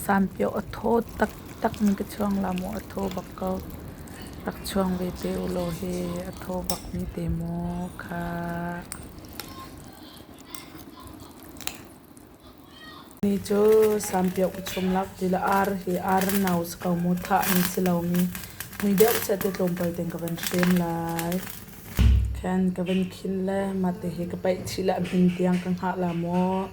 Sanpioh a thaw taktak mi ka chuang la maw a thaw bak ko. Rak chuang ve te ulaw hi a thaw bak mi te mu kha. Mi cu sanpioh ka chum lak ti le ar hi ar no si ko mu thah mi si lomi mui deuh seh ti tlawmpal tein ka van hrem lai. Khan ka van khin le mah te hi ka paih chih le a hmin tiang ka hngah la maw.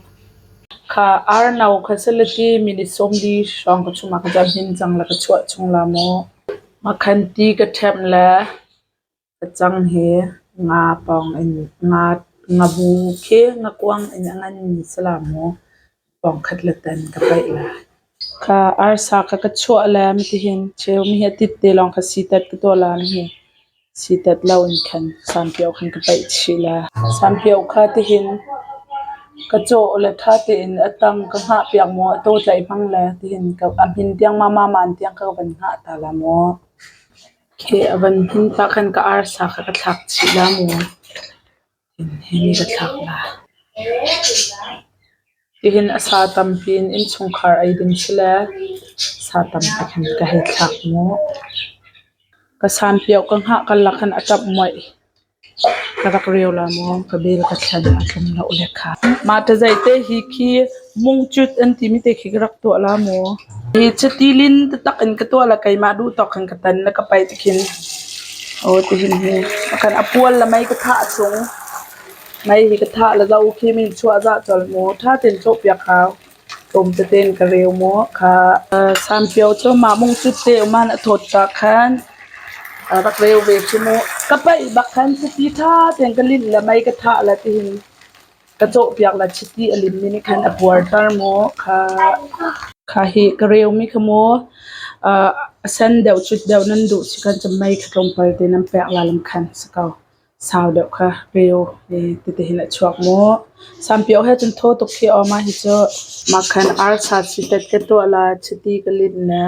Kha ar no kha salati minute 40 hrawng ka chum ah khan a hmin cang le ka chuah chung la maw. Makhan ti ka ṭhemh le facang hi nga pawng in ngabu khi ngakuang in a nganmi si la maw pawng khat le tan ka paih lai. Kha arsa kha ka chuah le mitihin cheu mi hi a tit te lawng kha sitat ka tuah la mi hi sitat lo in khan sanpioh khan ka paih chih la. Sanpioh kha tihin ka cawh le ṭha tein a tang ka hngah piak maw a taw tlaih hmang le tihin a hmin tiang mama man tiang ka van hngah ta la maw. Khi a van hmin pah khan ka arsa kha ka thlak chih la mu. Hin ka thlak la. Tihin a sa tampi in innchungkhar ei ding si le sa tampi khan ka hei thlak mu. Ka sanpioh ka hngah karlak khan a ṭap muaih. Ka rak reu la maw ka bel ka thlan a tlum lo le kha. Mah ṭazaih te hi khi mungcut an timi te khi ka rak tuah la maw. Hi chiti lin taktak in ka tuah la keimah duh tawk khan ka tan le ka paih tikhin aw tihin hi kan a pual le mei ka thah chung mei hi ka thah le zo khi min chuah zah col mu ṭha tein cawh piak hau tlawm tete in ka reu mu kha sanpio cu mah mungcut te uman a thawt ka khan rak reu ve khi mu ka paih bak khan chiti ṭha tein ka linh le mei ka thah le tihin Ka cawhpiak le chiti a limmi nih khan a puarter maw kha kha hi ka reumi kha maw a sen deuh cut deuh nan duh si khan cun mei kha tlawmpal te nan pek la lam khan si ko. Sau deuh kha reu tete hin a chuak maw. Sanpioh he cun thaw tuk khi aw mah hi cu mah khan arsa chitet ka tuah la chiti ka linh le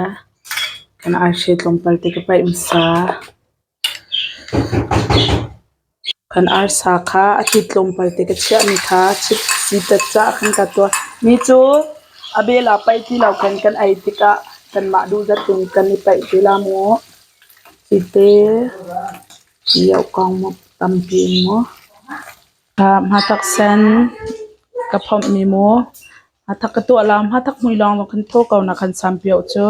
kan arsi tlawmpal te ka paih hmasa. Kan arsa kha a tit tlawmpal te ka chiahmi kha sitat caah khan ka tuah. Mi cu a bel ah paih ti lo khan kan ei tikah kanmah duh zat in kan i paih te la mu. Cite ioh maw tampi in maw. Hmatak sen ka phomhmi mu. Hmathak ka tuah la hmathak mui lawng zong khan thaw ko na khan sampioh cu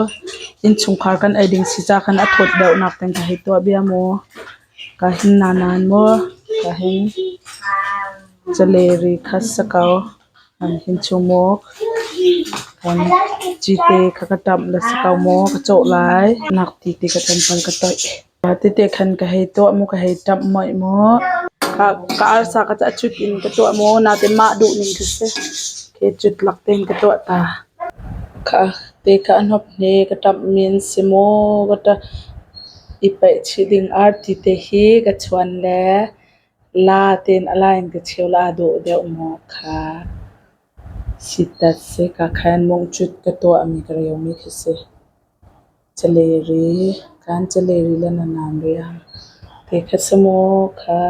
innchungkhar kan ei ding si ca khan a thawt deuhnak ten ka hei tuah bia mu. Ka hin nanan mu ka hin caleri kha si ko an hin chumuk kan cite kha ka ṭamh le si ko mu ka cawh lai nak ti te ka tlawmpal ka toih. Tete khan ka hei tuah mu ka hei ṭamh muaih mu. Ka arsa ka cu a cut in ka tuah mu nain mah duh ning khi si. Khi cut lak tein ka tuah ta. Kha te kha a hnawp hne ka ṭamh mi an si mu. Ka i paih chih ding arti te hi ka chuan le la tein a la in ka cheu le aa dawh deuh mu kha. Sitat si ka khan mungcut ka tuah mi ka reu mi khi si. Caleri, kan caleri le na nam riang. Te kha si maw kha.